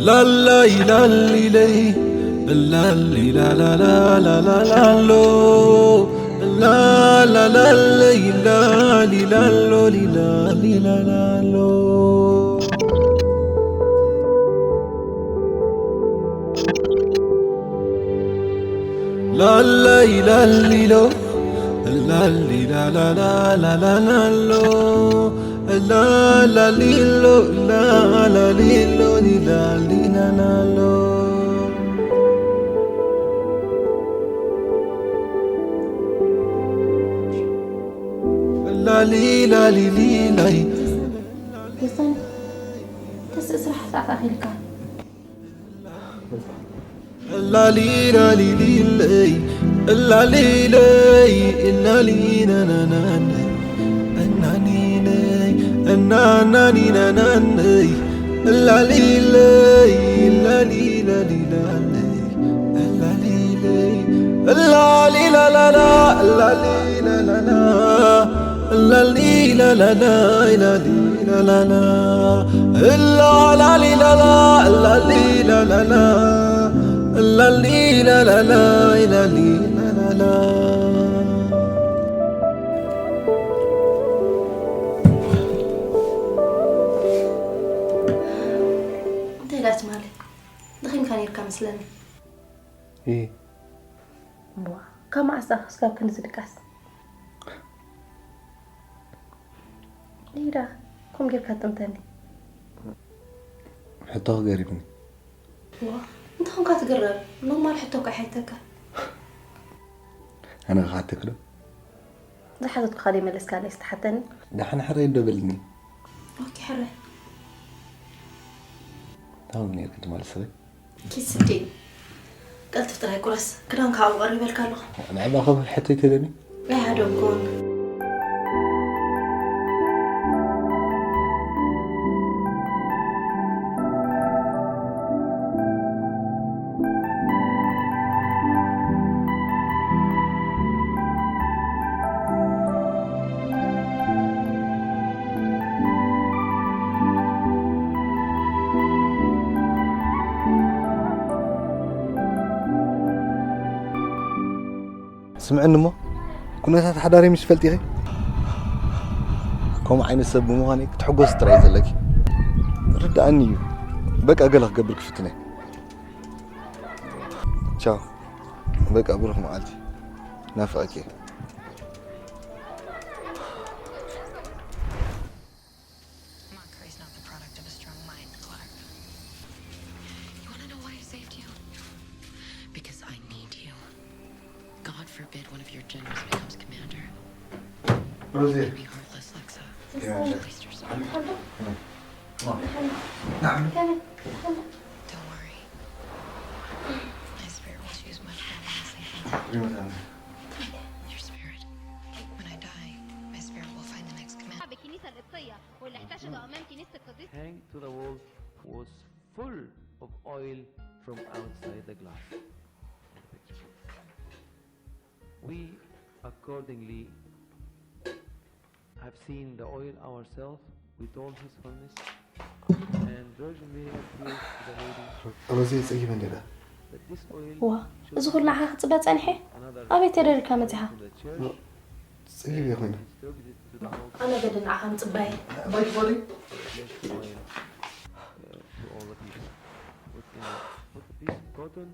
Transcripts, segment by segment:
ላላይ ላሊለይ ላሊ ላላላላላላሎ ላላላለይ ላሊ ላሎ ሊላሊ ላላሎ ላላይ ላሊሎ ላሊ ላላላላላሎ ላላሊሎ ላላሊሎ ሊላሊላላሎ ላሊ ላሊ ሊላይ የሰን ተስእ ስራሕ ሰዓት ኣኺልካ ላሊ ላሊ ሊለይ ላሊለይ ላሊ ናናናን እናኒነይ እናናኒናናነይ ላሊለይ ላሊ ላሊ ላሊ ላሊለይ ላሊ ላላላ ላሊ ላላላ ላሊ ላላላ ላሊ ላላላ ላሊ ላላ ላሊ ላላላ ላሊ ላላላ ላሊ ላላላ እንታይ ኢላ ትማሊ ደኺምካ ነርካ መስለኒ እይ እዋ ካብ መዓስ ዳኣ ክስካብ ክንዲ ዝድቃስ ኢዳ ከም ጌርካ ትጥምተኒ ሕቶ ክገሪብኒ እዋ እንታይ ኾንካ ትግረብ ኖርማል ሕቶ እኮ ኣይሓይተካ ኣነ ክሓተክ ዶ ዝሓተትኩ ካልእ መለስካለይ ዝተሓተኒ ዳሕን ሕረይ ዶ በልኒ ኦኬ ሕረ ታውን ነርክ ትማል ሰበይ ኪድ ስደይ ቀልጥፍ ጥራይ ቁረስ ክዳንካ ኣብኡ ቀሪበልካ ኣለኹ ንዕባ ከብ ሕቶ ይተለኒ ኣይሃደምኩን ስምዕኒ እሞ ኩነታት ሓዳረይ ምስ ፈልጢኺ ከምኡ ዓይነት ሰብ ብምዃነይ ክትሕጎስ ጥራይ ዘለኪ ርድኣኒ እዩ በቃ ገለ ክገብር ክፍትነ ቻው በቃ ብሩኽ መዓልቲ ናፍቐኪ Mockery is not the product of a strong mind, Clark. You want to know why I saved you? Because I need you. God forbid one of your generals becomes commander. ሮዚ Be heartless, Lexa. Yeah. Waste yourself. Don't worry. My spirit will choose much better than sinking. Your spirit. When I die, my spirit will find the next commander. بالكنيسة القبطية واللي احتشدوا أمام كنيسة القديس Hang to the wall was full of oil from outside the glass. We accordingly have seen the oil ourselves. We told His Holiness, and Virgin Mary appeared to the lady ሮዚ ጸጊበ እንዴዳ that this oil ዋ እዚ ኩሉ ንዓኻ ክፅበ ፀኒሐ ኣበይ ተደሪካ መፂኻ from the church ጸጊበ ይኾይነ distributed to the whole ኣነ ገደ ንዓኻ ምፅባይ oil uh, to all the people. Put, in, put this cotton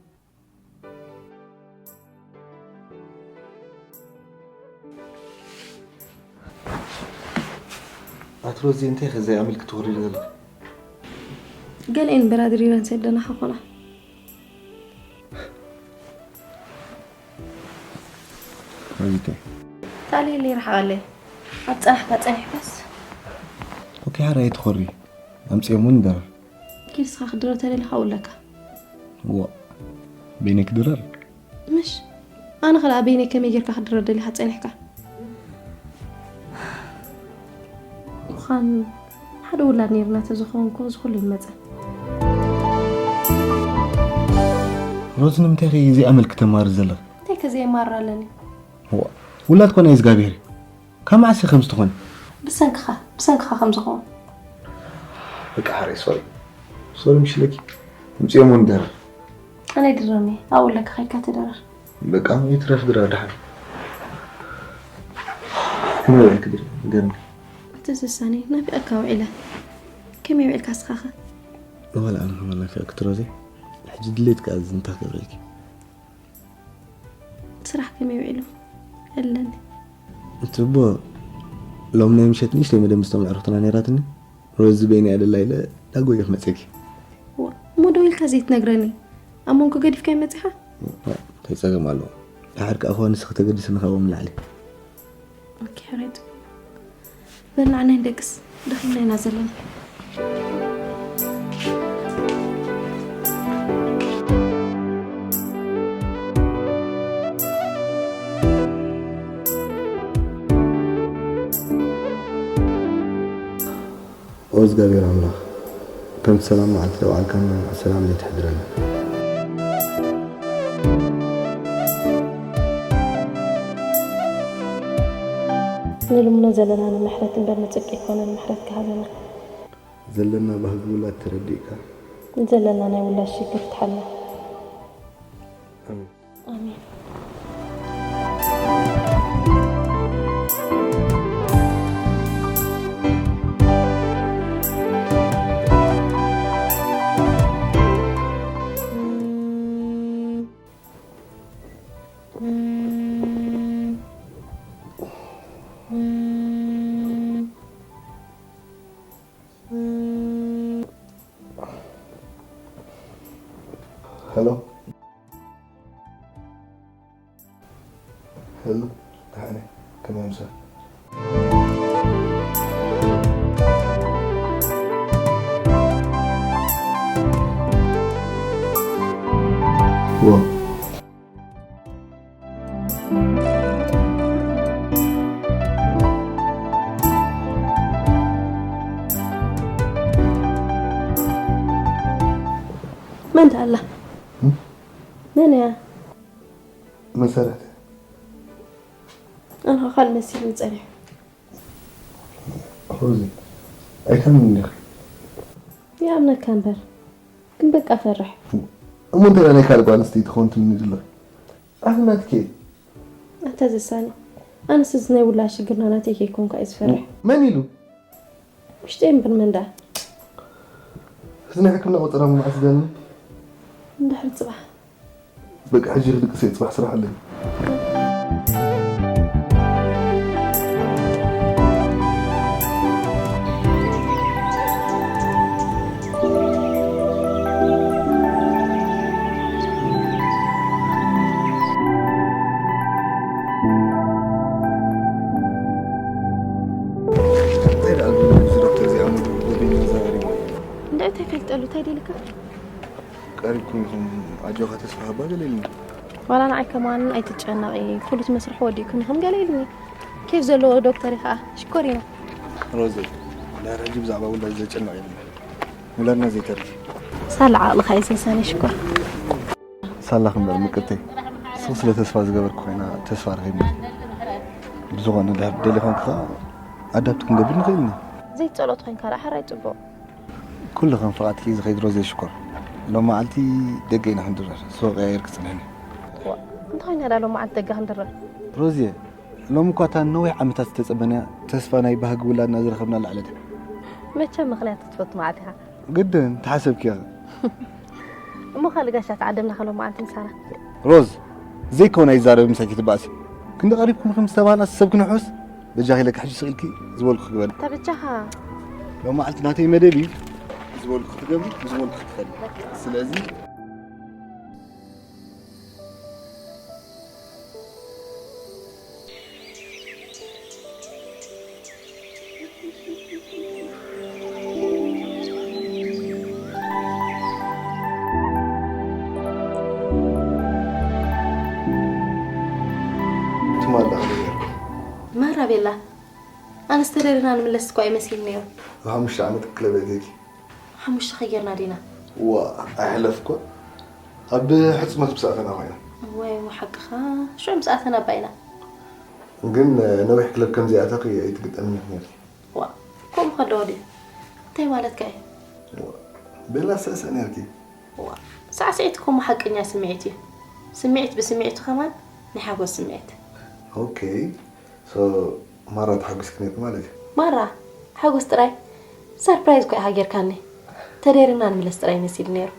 ኣቲ ሮዚ እንታይ ከ ዘይኣመልክ ትወርድ ዘለካ ገለኤን በራድሪረን ሰደና ሓኾና ሮዚተይ ታሌ ለይ ረሓቐለይ ኣብ ፀናሕካ ፀኒሕካስ ኦኬ ሓራይ ትኾሪ ኣምፅኦም እውን ደረር ኪድ ስኻ ክድረር ተደሊኻ ውለካ ዋ በይነይ ክድረር ምሽ ኣነ ኸለኣ በይነይ ከመይ ጌርካ ክድረር ደሊኻ ፀኒሕካ ምዃን ሓደ ውላድ ነይርና ተዝኸውን እኮ እዚ ኩሉ ይመፀ ሮዚ ንምንታይ ከ ዘይኣመልክ ተማሪ ዘለኽ እንታይ ከዘየማር ኣለኒ ዋ ውላድ ኮነ እግዚኣብሔር እዩ ካብ መዓስ ከም ዝተኾነ ብሰንክኻ ብሰንክኻ ከም ዝኸውን በቃ ሓራይ ሶሪ ሶሪ ምሽለኪ ምጽኦም ንደረር። ኣነ ይድረኒ ኣብኡ ኣለካ ከይድካ ተደረር። በቃ ይትረፍ ድረር ደሓን። ከመይ ውዒልኪ ድረር ንገርኒ። እቲ ዝሳኔ ናፊቐካ ውዒለ። ከመይ ውዒልካ ስኻኸ? ዋላ ኣነ ከማን ናፊቐኪ ትሮዘይ። ሕጂ ድሌት ከኣ እንታይ ክገብረልኪ? ስራሕ ከመይ ውዒሉ? ኣለኒ። ትቦ ሎም ናይ ምሸት ንእሽተይ መደብ ምስቶም ኣዕሩኽትና ነይራትኒ። ሮዚ በይና እያ ደላ ኢለ ዳጎየ ክመፀኪ። እሞ ደው ኢልካ ዘይትነግረኒ ኣብ መንጎ ገዲፍካ ይመፂኻ? እንታይ ፀገም ኣለዎ? ድሓር ከዓ እኳ ንስኺ ተገድስኒ ካብኦም ንላዕሊ። ኦኬ ሕረይ ፅቡቅ። በል ንዓና ንደቅስ ደኺምና ኢና ዘለና። ኦ እግዚኣብሔር ኣምላኽ፣ ከምቲ ሰላም መዓልቲ ዘውዓልካና፣ ሰላም ለይትሕድረና። ንልምኖ ዘለና ንምሕረት እምበር ንጽድቂ ኣይኮነን፣ ምሕረት ክሃበና። ዘለና ባህጊ ውላድ ተረዲእካ። ዘለና ናይ ውላድ ሽግር ትሓላ። ኣሜን። ኣሜን። ሄሎ። ሄሎ፣ ደሓን እየ። ከመይ ምሳኻ? ዋ። መን ደኣ ኣላ? እም? መን እያ? መሳርሕቲ። ኣነ ካልእ መሲሉኒ ጸኒሑ። ሮዚ፣ ኣይታምንን ዲኺ? ይኣምነካ እምበር፣ ግን በቃ ፈርሕ። እሞ እንታይ ናይ ካልእ ጓል ኣንስተይቲ ትኸውን ትምኒ ዘለኺ? ኣኽናትኪ። ኣታ ዘሳኒ፣ ኣነስ እዚ ናይ ውላድ ሽግርና ናተይ ከይኮንካ እየ ዝፈርሕ። መን ኢሉ? ውሽጠይ እምበር መን ደኣ? እዚ ናይ ሕክምና ቆጸራ መዓስ ደኣኒ? እንድሕር ጽባሕ። በቃ ሕጂ ክድቅስ እየ፣ ጽባሕ ስራሕ ኣለኒ። እንታይ ደኣ እዚ ዶክተር እዚኣ ሙሉ ወደይ መዛረቢ? እንድዒ እንታይ ፈልጠሉ፣ እንታይ ደልካ? ቀሪብኩም ኢኹም፣ ኣጆኻ ተስፋ ሃባ ገለ ኢልኒ። ዋላ ንዓይ ከማን ኣይትጨነቒ፣ ኩሉ እቲ መስርሒ ወዲእኩም ኢኹም ገለ ኢልኒ። ኬፍ ዘለዎ ዶክተር እዩ ኸዓ፣ ሽኮር ኢና። ሮዘይ፣ ድሕሪ ሕጂ ብዛዕባ ውላድ ዘጨንቕ የለን። ውላድና ዘይተርፍ። ሳላ ዓቕልኻ እዩ ዘሳኒ ሽኮር። ሳላ ክንበር ምቅርተይ። ንስኺ ስለ ተስፋ ዝገበርኩ ኮይና ተስፋ ረኺብና። ብዝኾነ ድሕሪ ደሊ ኮንኪ ኸዓ ኣዳፕት ክንገብር ንኽእል ኢና። ዘይትጸልኦ ተኾይንካ ደኣ ሕራይ ጽቡቕ። ኩሉ ከም ፍቓድኪ ዝኸይድ ሮዘይ ሽኮር። ሎም መዓልቲ ደገ ኢና ክንድረር። ሱቕ ቀያይር ክጽንሕኒ። ዋ፣ እንታይ ኢና ደኣ ሎም መዓልቲ ደገ ክንድረር? ሮዝየ፣ ሎሚ እኳ እታ ንነዊሕ ዓመታት ዝተጸበናያ ተስፋ ናይ ባህጊ ውላድና ዝረኸብናላ ዕለት እያ። መቸም ምኽንያት ክትፈቱ መዓት ኢኻ። ግድን፣ ተሓሰብኪ ኢኺ። እሞ ካልእ ጋሻ ተዓደምና ከሎ መዓልቲ ምሳና። ሮዝ፣ ዘይከውን ኣይዛረብን ምሳኪ ትበኣሲ። ክንዲ ቀሪብኩም ከም ዝተባህልና ሰብ ክንውሕስ፣ በጃኺ ኢለኪ ሕጂ ስቕ ኢልኪ ዝበልኩ ክግበሪ። እታ በጃኻ። ሎም መዓልቲ ናተይ መደብ እዩ። ዝበልኩ ክትገብሪ፣ ዝበልኩ ክትኸዲ። ስለዚ ትማል ደኣ ከመይ ጌርኩም? ማራ ቤላ፣ ኣነስ ተደሪና ንምለስ እኳ ኣይመስልን ነይሩ። ኣብ ሓሙሽተ ዓመት ክለብ ኣእትየኪ። ሓሙሽተ ከይጌርና ዲና? ዋ፣ ኣይሕለፍ እኮ። ኣብ ሕጽመት ምስ ኣተና ኮይና። እዋይ፣ እዋ፣ ሓቅኻ። ሽዑ ምስ ኣተና እባ ኢና። ግን ነዊሕ ክለብ ከምዘይኣተኺ ኣይትግጠምን ኢኺ ነይርኪ። ዋ፣ ከምኡ ከለዎ ድዩ? እንታይ ማለትካ እዩ? ዋ፣ ቤላ ሰእሰእ ነይርኪ። ሳዕስዒት እኮ እሞ ሓቀኛ ስምዒት እዩ። ስምዒት ብስምዒቱ ከማን ናይ ሓጎስ ስምዒት። ኦኬ። ሶ ማራ ተሓጒስኪ ነይርኪ ማለት እዩ። ማራ ሓጎስ ጥራይ። ሰርፕራይዝ እኮ ኢኻ ጌርካኒ። ተደሪብና ንምለስ ጥራይ መሲሉ ነይሩ።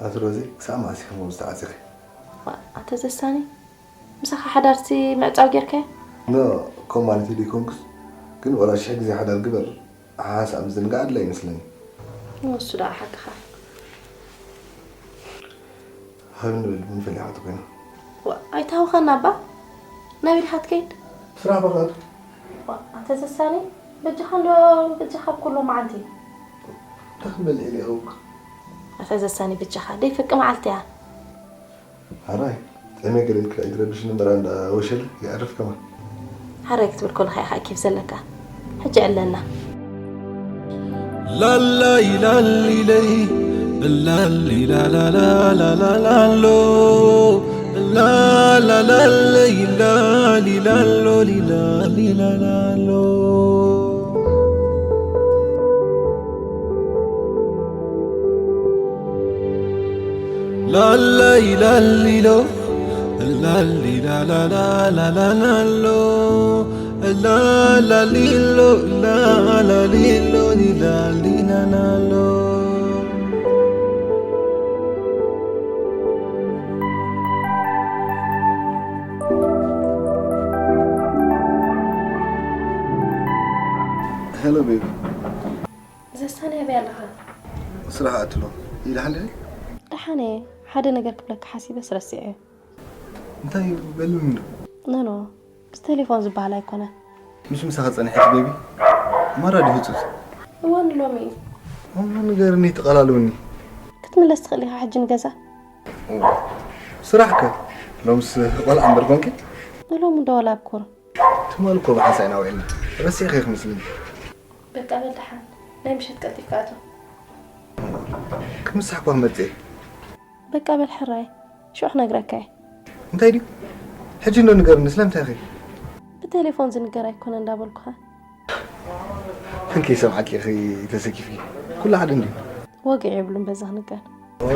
ኣቲ ሮዚ ክሳብ መዓስ ኢኺ ሞብ ዝተዓፂኺ? ዋ፣ ኣተ ዘሳኒ ምሳኻ ሓዳርሲ ምዕፃው ጌርካዮ? ኖ፣ ኮም ማለት እዩ ደይኮንኩስ፣ ግን ወላ ሽሕ ግዜ ሓዳር ግበር ሓሓሳብ ምዝንጋዕ ኣድላይ ይመስለኒ። ንሱ ደኣ ሓቅኻ። ሃብ ንብል ምን ፈሊሓት ኮይና። ዋ፣ ኣይታወኸና እባ። ናበይ ድኻ ትከይድ? ስራሕ በኻት። ዋ፣ ኣተ ዘሳኒ በጃኻ እንዶ በጃኻ ኣብ ኩሎ መዓልቲ። እንታይ ክበልዕ ኢለ ይኸውን? ኣተ ዘሳኒ በጃኻ ደይ ፍቂ መዓልቲ እያ። ሓራይ፣ ጠመይ ገለ ኢልካ ኣይትረብሽኒ እምበር ኣንዳ ወሸለ ይዕርፍ ከማን። ሓራይ ክትብል ከለኻ ኢኻ ኬፍ ዘለካ። ሕጂ ዕለና። ላላይ ላሊለይ ላሊ ላላላላላሎ ላላላለይ ላሊ ላሎ ሊላሊ ላላሎ ላላይ ላሊሎ ላሊ ላላላላላሎ ላላሊሎ ላላሊሎ ሊላሊላላሎ ሄሎ ቤቢ። ዘሳኒ ኣበይ ኣለኻ? ስራሕ ኣትሎ። ይደሓን ድዩ? ደሓነ፣ ሓደ ነገር ክብለካ ሓሲበስ ረሲዐ። እንታይ እዩ? በልኒ እንዶ። ኖ ኖ፣ ብቴሌፎን ዝበሃል ኣይኮነን። ምስ ምሳኻ ጸኒሐት ቤቢ? ማራ ድዩ ህጹጽ? እዋን ሎሚ እዩ። እሞ ንገርኒ፣ ትቐላልውኒ። ክትምለስ ትኽእል ኢኻ ሕጂ ንገዛ። ስራሕ ከ? ሎምስ ቆልዓ እምበር ኮንኪ? ንሎሚ እንዶ ወላ ኣብኩር። ትማል እኮ ብሓንሳእ ኢና ውዒልና። ረሲዕኺ ኢኺ መስልኒ። በቃ በል ደሓን፣ ናይ ምሸት ቀልጢፍካ ኣቶ። ክምሳሕ እኳ ክመጽእ እየ። በቃ በል ሕራይ፣ ሽዑ ክነግረካ እየ። እንታይ ድዩ? ሕጂ እንዶ ንገርኒ፣ ስለምንታይ ኢኺ? ብቴሌፎን ዝንገር ኣይኮነ እንዳበልኩኻ። እንከይ ሰምዓኪ ኢኺ ተሰኪፍኪ። ኩሉ ሓደ እንድዩ። ወግዒ የብሉን በዛ ክንገር። ኦ፣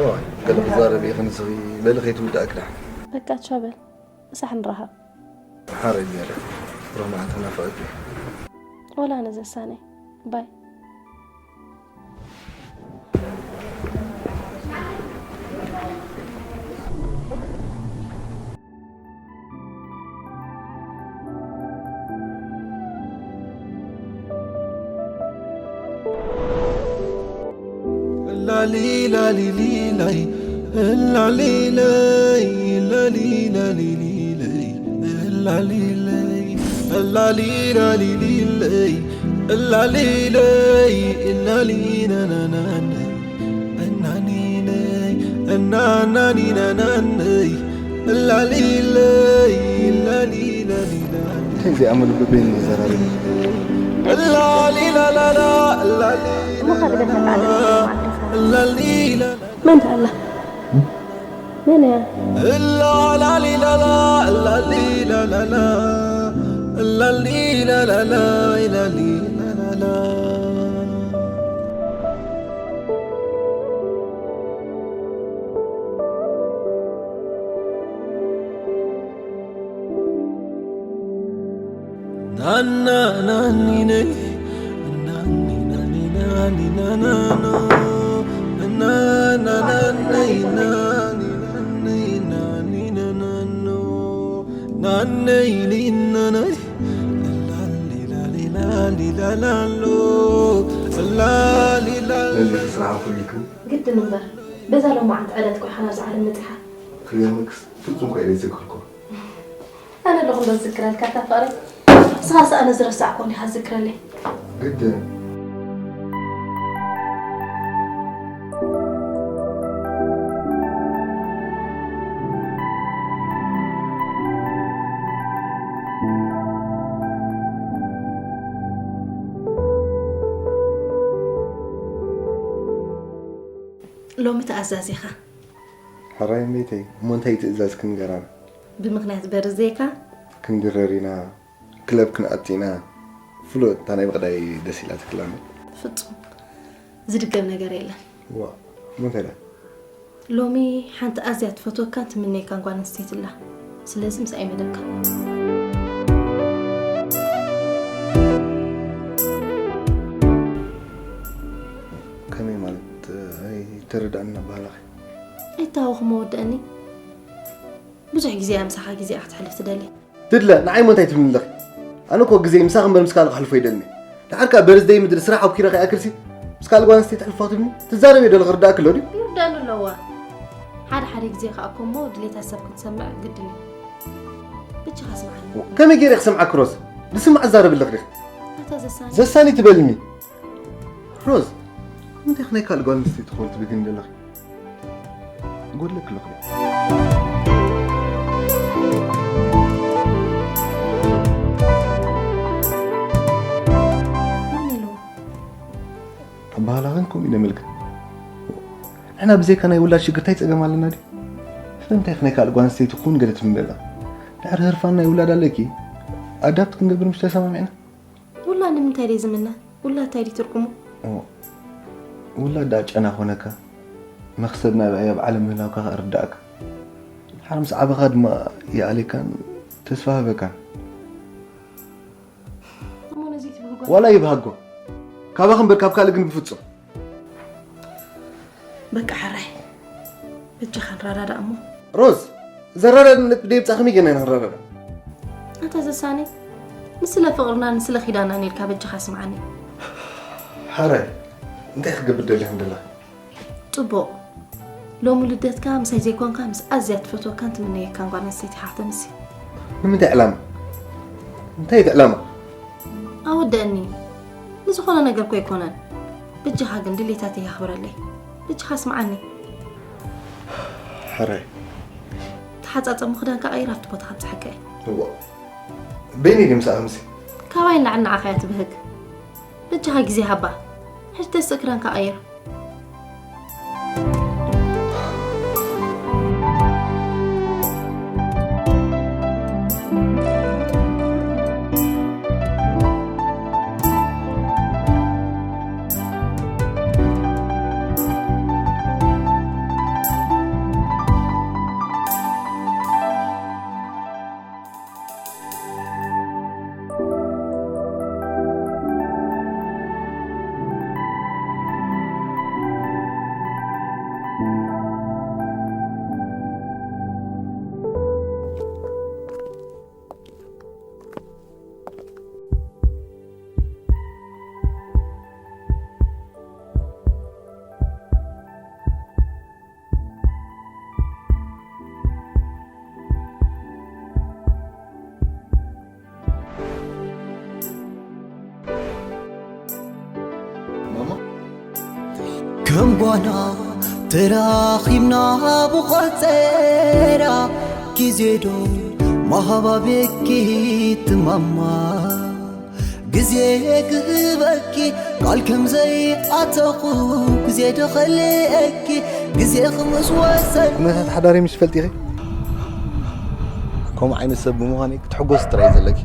ገለ ክዛረብ ኢኺ ንስኺ። በሊ ከይትውዳእኪ ደሓን። በቃ ቻው በል፣ ምሳሕ ንራኸብ። ሓረ ዝያዳ። ሮማዓንቲ ናፈቐኪ። ወላ ነዘሳነይ። ባይ። ላሊ ላሊ ሊላይ ላሊ ለይ ላሊ ላሊ ሊለይ ላሊ ለይ ላሊ ላሊ ሊለይ ላሊ ለይ ላሊ ናናናናይ እናኒነይ እናናኒናናነይ ላሊ ለይ ላሊ ላሊ ላሊ እንታይ እዚኣ መልበበይን መዘራረቢ? ላሊ ላላላ ላሊ እሞ ካብ ገዛ ጣዕሚ ላሊ ላላ መን ትኣላ? መን እያ? ላላሊ ላላ ላሊ ላላላ ላሊ ላላላ ላሊ ላላላ ናና ናኒ ነይ ናኒ ናኒ ናኒ ናናኖ ናና ናነይ ናኒ ናነይ ናኒ ናናኖ ናነይ ሊናነይ ላሊ ላሊ ላሊ ላላሎ ላሊ ላሊ ነዚ ስራሕ ኣፍሪልክን ግድን እምበር፣ በዛ ሎማዓንቲ ዕለት እኮ ኢኻ ናብዛ ዓለም መጺኻ። ክገርመክስ ፍጹም እኮ እየ ዘይዝክርኮ። ኣነ ኣለኹ እንዶ ዝዝክረልካ እታ ፍቕረይ። ንስኻስ ኣነ ዝረሳዕኩ እንዲኻ ዝዝክረለይ። ግድን ሎሚ ተኣዛዚኻ። ሕራይ እመይተይ፣ እሞ እንታይ ትእዛዝ ክንገራና? ብምኽንያት በርዝደይካ? ክንድረር ኢና፣ ክለብ ክንኣቱ ኢና። ፍሉጥ፣ እታ ናይ ብቕዳይ ደስ ኢላትክላ እሞ። ፍጹም ዝድገም ነገር የለን። ዋ፣ ምንታይ ደኣ? ሎሚ ሓንቲ ኣዝያ ትፈትወካን ትምነየካን ጓል ኣንስተይቲ ኣላ። ስለዚ ምስኣ ይመደብካ። ከመይ ማለት? ኣይተረዳእን ኣባህላኺ። ኣይታወኹ መወደእኒ። ብዙሕ ግዜ እያ ምሳኻ ግዜኣ ክተሕልፍ ትደሊ። ትድለ፣ ንዓይ እሞ እንታይ ትብልኒ ኣለኺ? ኣነ እኮ ግዜ ምሳኺ እምበር ምስ ካልእ ከሕልፎ ይደልኒ። ደሓር ከኣ በርዝደይ ምድሪ ስራሕ ኣብኪረ ከይኣክልሲ ምስ ካልእ ጓል ኣንስተይቲ ተሕልፎ ክትብልኒ? ትዛረብዮ ደለኺ ክርዳእኪ ኣሎ ድዩ? ይርዳእኒ ኣለዋ። ሓደ ሓደ ግዜ ከኣ እኮ እሞ ድሌታት ሰብ ክትሰምዕ ግድን እዩ። ብቻኻ ስምዓኒ። ከመይ ገይረ ክሰምዓኪ ሮዝ? ዝስማዕ ዝዛረብ ኣለኺ ዲኺ? ኣታ ዘሳኒ። ዘሳኒ ትበልኒ? ሮዝ፣ ንምንታይ ኢኺ ናይ ካልእ ጓል ኣንስተይቲ ክኾን ትብግኒ ዘለኺ? ጎድለኪ ኣለኹ። መን ኢሉ? ኣባህላኽን ከምኡ እዩ ነመልክት። ንሕና ብዘይካ ናይ ውላድ ሽግር እንታይ ጸገም ኣለና ድዩ? ስለምንታይ ኢኺ ናይ ካልእ ጓል ኣንስተይቲ ክኹን ገለ ትብሊ ዘለኺ? ድሕሪ ህርፋን ናይ ውላድ ኣለኪ፣ ኣዳፕት ክንገብር ምሽ ተሰማሚዕና? ውላድ ንምንታይ ደይ ዝምነ? ውላድ እንታይ ደይ ትርጉሙ? ኦ፣ ውላድ ደኣ ጨና ኮነካ፣ መኽሰብ ናበይ ኣብ ዓለም ምህላውካ ከኣ ርዳእካ። ሓር ምስ ዓበኻ ድማ ይኣሌካን ተስፋ ሃበካን። እሞ ነዚ ትብህጎ ዋላ ይብሃጎ። ካባኺ እምበር ካብ ካልእ ግን ብፍጹም። በቃ ሕራይ፣ በጃኻ ንረዳዳእ እሞ። ሮዝ፣ ዘረዳድነት ብደይ ብጻ ከመይ ጌርና ኢና ክንረዳዳእ? ኣታ ዘሳኒ፣ ንስለ ፍቕርና ንስለ ኪዳናን ኢልካ በጃኻ ስምዓኒ። ሕራይ፣ እንታይ ክገብር ደሊኺ እንድላ? ጽቡቕ። ሎሚ ልደትካ ምሳይ ዘይኮንካ ምስ ኣዝያ ትፈትወካን ትምነየካን ጓል ኣንስተይቲ ሓፍተ ምሲ። ንምንታይ ዕላማ? እንታይ እቲ ዕላማ? ኣወደእኒ። ንዝኾነ ነገር እኮ ኣይኮነን። በጃኻ ግን ድሌታተይ ኣኽብረለይ። በጃኻ ስምዓኒ። ሕራይ። ተሓጻጸሙ ክዳንካ ቀይር ኣብቲ ቦታ ከምጽሓካ እየ። እዋ። በይነይ ድምሲ ኣምሲ። ካባይ ንላዕሊ ንዓኻ እያ ትብህግ። በጃኻ ግዜ ሃባ። ሕጂ ተስእ ክዳንካ ቀይር። ማማ? ከም ጓና ተራኺብና ብቆጸራ፣ ግዜ ዶ ማሃባቤኪ ትማማ? ግዜ ክህበኪ ቃል ከም ዘይኣተኹ፣ ግዜ ዶ ከልእኪ፣ ግዜ ክምስ ወሰን። ኩነታት ሓዳረይ ምስ ትፈልጢ ኢኺ። ከምኡ ዓይነት ሰብ ብምዃነይ ክትሕጎሲ ጥራይ ዘለኪ።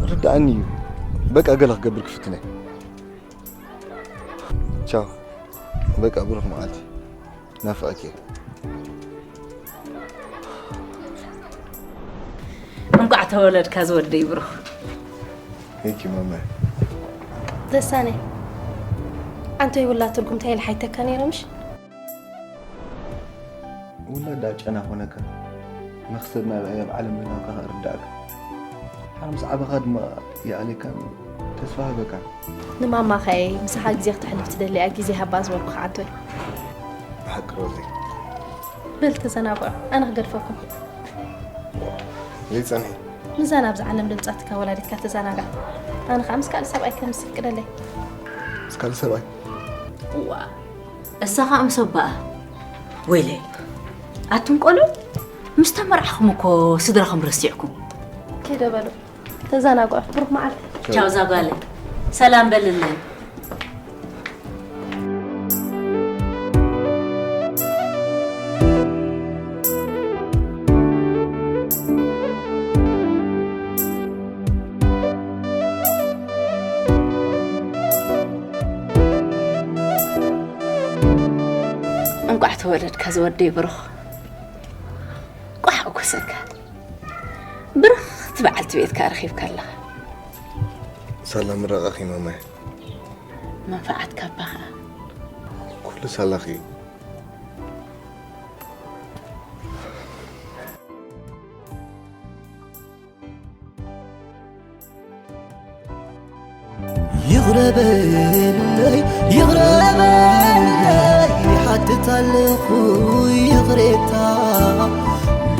ርድኣኒ እዩ። በቃ ገለ ክገብር ክፍትን እየ። ቻው። በቃ ብሩኽ መዓልቲ። ናፍቐኪ እየ። እንቋዕ ተወለድካ ዝወደይ ብሩኽ። ሄኪ ማማ። ዘሳነ፣ ኣንቶይ ውላድ ትርጉም እንታይ ኢለ ሓይተካ ነይረ ምሽ? ውላድ ደኣ ጨና ኮነካ፣ መኽሰብ ናበይ ኣብ ዓለም ምህላውካ ከኣ ርዳእካ። ሓር ምስ ዓበኻ ድማ ይኣሌካን ተስፋ ሃበካን። ንማማኸ ምሳኻ ግዜ ክተሕልፍ ትደሊ እያ፣ ግዜ ሃባ ዝበልኩኻ ኣንቶይ። ብሓቂ ሮዚ። በል ተዘናግዑ፣ ኣነ ክገድፈኩም። ዘይጸንሒ። ምዛ ናብዛ ዓለም ደምጻትካ ወላዲትካ ተዘናጋዕ። ኣነ ኸኣ ምስ ካልእ ሰብኣይ ከምስል ቅደለይ። ምስ ካልእ ሰብኣይ? እዋ፣ እሳ ኸኣ ምስ ኣባኣ። ወይለይ፣ ኣቱም ቆልዑ፣ ምስ ተመርዓኹም እኮ ስድራኹም ረሲዕኩም። ከይደ በሉ፣ ተዘናግዑ። ብሩኽ መዓልቲ። ቻው፣ እዛ ጓለይ። ሰላም በልለይ። ተወለድካ ዝወደይ ብሩኽ። ቋሕ ኣጎሰካ። ብርኽቲ በዓልቲ ቤትካ ረኺብካ ኣለኻ። ሳላ ምረቓኺ ማማይ። መንፈዓትካ ኣባ ኸኣ። ኩሉ ሳላኺ እዩ። ይቕረ በለለይ ይቕረ በለለይ ይሓትት ኣለኹ ይቕሬታ።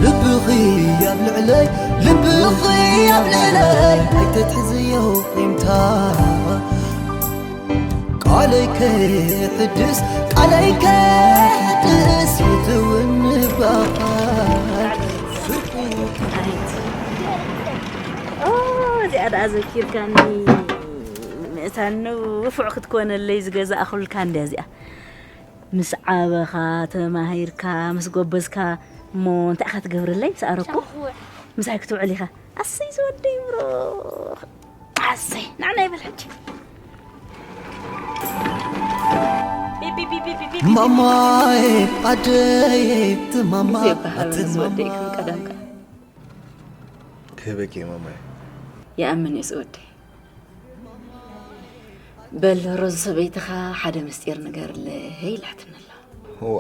ልብኺ ኣብ ልዕለይ ልብኺ ኣብ ልዕለይ ኣይተትሕዝዮ ቂምታ። ቃለይ ከይሕድስ ቃለይ ከይሕድስ ይትውን እባ። እዚኣ ደኣ ዘኪርካኒ። ምእታን ንፉዕ ክትኮነለይ ዝገዛእኹልካ እንድያ እዚኣ። ምስ ዓበኻ ተማሂርካ ምስ ጎበዝካ እሞ እንታይ ኢኻ ትገብረለይ? ምስ ኣረኩ ምሳይ ክትውዕል ኢኻ። ኣሰይ ዝወደይ ብሩኽ። ኣሰይ ንዓና ይበል ሕጂ። ማማይ ኣደይ ትማማ ዘይበሃሎ ዝወደይ ከም ቀደምካ። ክህበኪ እየ ማማይ። ይኣምን እየ ዝወደይ። በል ሮዝ ሰበይትኻ ሓደ ምስጢር ንገርለይ ኢላትኒ ኣላ። እዋ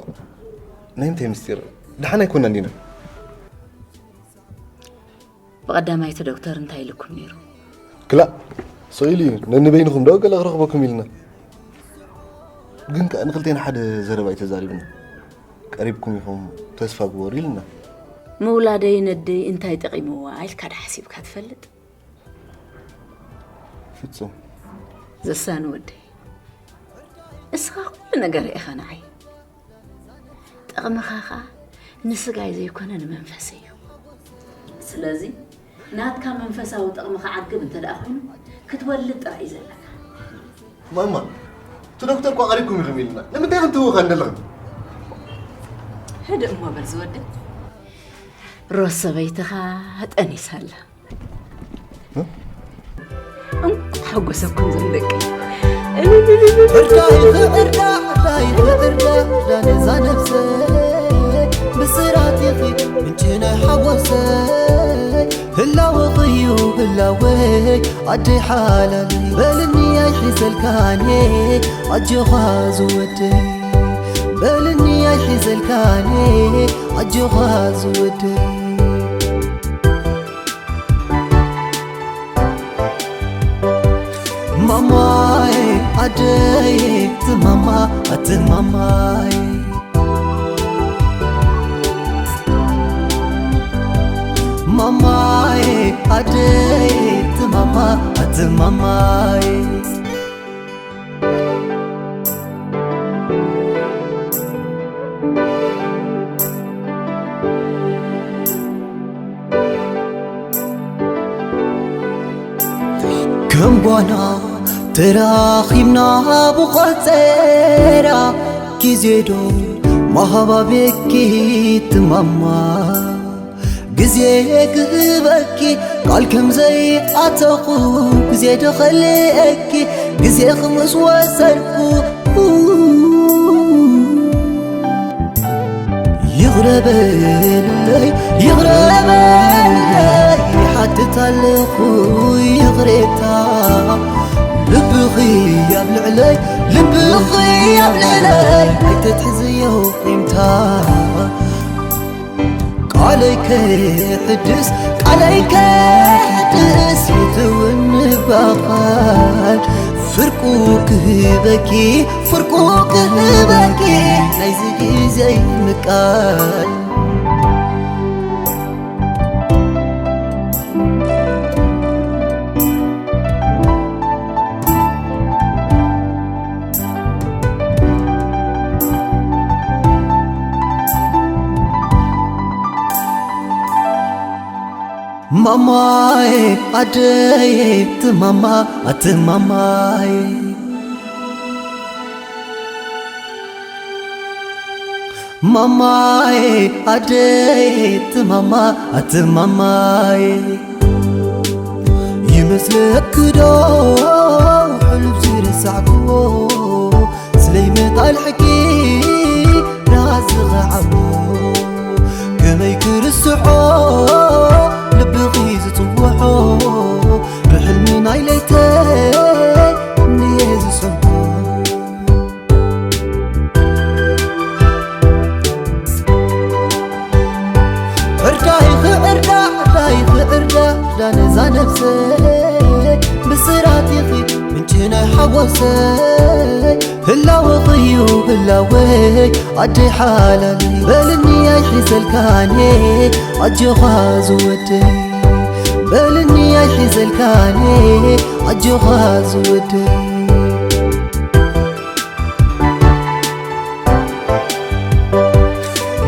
ናይ እንታይ ምስጢር? ደሓን ኣይኮናን ዲና? ብቐዳማይ እቲ ዶክተር እንታይ ኢልኩም ነይሩ? ክላእ ስቕ ኢሉ እዩ። ነንበይንኹም ዶ ገለ ክረኽበኩም ኢልና። ግን ከኣ ንኽልቴና ሓደ ዘረባ እዩ ተዛሪብና። ቀሪብኩም ኢኹም ተስፋ ግበሩ ኢልና። ምውላደይ ነደይ እንታይ ጠቒምዋ ኢልካ ዶ ሓሲብካ ትፈልጥ? ፍጹም። ዘሳኒ ወደይ እስኻ ኩሉ ነገር ኢኻ ንዓይ። ጥቕምኻ ኸኣ ንስጋይ ዘይኮነ ንመንፈሰይ እዩ። ስለዚ ናትካ መንፈሳዊ ጥቕሚ ክዓግብ እንተ ደኣ ኮይኑ ክትወልድ ጥራይ እዩ ዘለካ። ማማ እቲ ዶክተር እኳ ቀሪብኩም ኢኹም ኢልና ንምንታይ ክንትውኻ እንደለኹም? ህድእ እሞ በል ዝወደይ። ሮዝ ሰበይትኻ ጠኒሳ ኣላ። እንቋዕ ሓጎሰኩም ዞም ደቂ። እርዳይ እርዳ እርዳይ እርዳ እርዳ ነዛ ነብሰይ ብስራት ኢኺ ምንጪ ናይ ሓጎሰይ ህላወኺ እዩ ህላወይ ኣደይ ሓላለይ በልኒ ኣይሒዘልካን ኣጆኻ ዝወደይ በልኒ ኣይሒዘልካን ኣጆኻ ዝወደይ ማማይ ኣደይ ትማማ ኣትማማይ ማማይ ኣደይ ትማማ ኣትማማይ ከም ጓና ተራኺብና ብቆጸራ ግዜ ዶ ማሃባቤኪ ትማማ ግዜ ክህበኪ ቃል ከም ዘይኣተኹ ግዜ ደኸልአኪ ግዜ ክምስ ወሰድኩ ይቕረ በለለይ ይቕረ በለለይ ይሓትት ኣለኹ ይቕሬታ ልብኺ ኣብ ልዕለይ ልብኺ ኣብ ልዕለይ ኣይተትሕዝዮ ቂምታ ቃለይ ከይሕድስ ቃለይ ከይሕድስ ይትውን እባ ቃል ፍርቁ ክህበኪ ፍርቁ ክህበኪ ናይዚ ግዜይ ምቃል ማማይ ኣደይ ትማማ ኣትማማይ ማማይ ኣደይ ትማማ ኣትማማይ ይመስለኪ ዶ ሕሉፍ ዝረሳዕክዎ ስለይ መጣልሕኪ ራስ ክርስዖ ልብኺ ዝጽውዖ ብሕልሚ ናይ ለይተይ እንድየ ዝሰምዖ። ዕርዳይኺ ዕርዳ ዕርዳይኺ ዕርዳ ዕርዳ ነዛ ነብሰይ ብስራቲኺ ምንጪ ናይ ሓጎሰይ። ህላወኺ እዩ ህላወይ ኣደይ ሓላለይ በልኒ ኣይሒዘልካኔ ኣጆኻ ዝወደይ። በልኒ ኣይሒዘልካኔ ኣጆኻ ዝወደይ።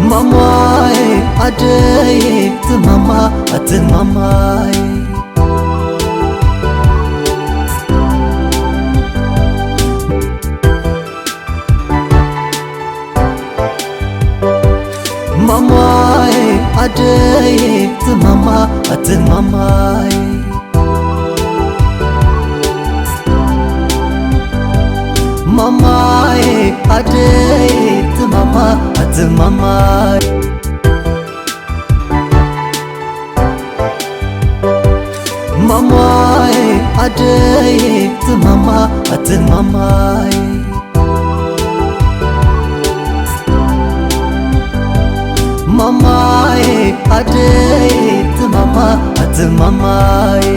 ማማይ ኣደይ ትማማ ኣትማማይ። ማማይ ኣደይ ትማማ ኣትማማይ። ማማይ ኣደይ ትማማ ኣትማማይ። ማማይ ኣደይ ትማማ ኣትማማይ። ማማይ ኣደይ ትማማ ኣትማማይ።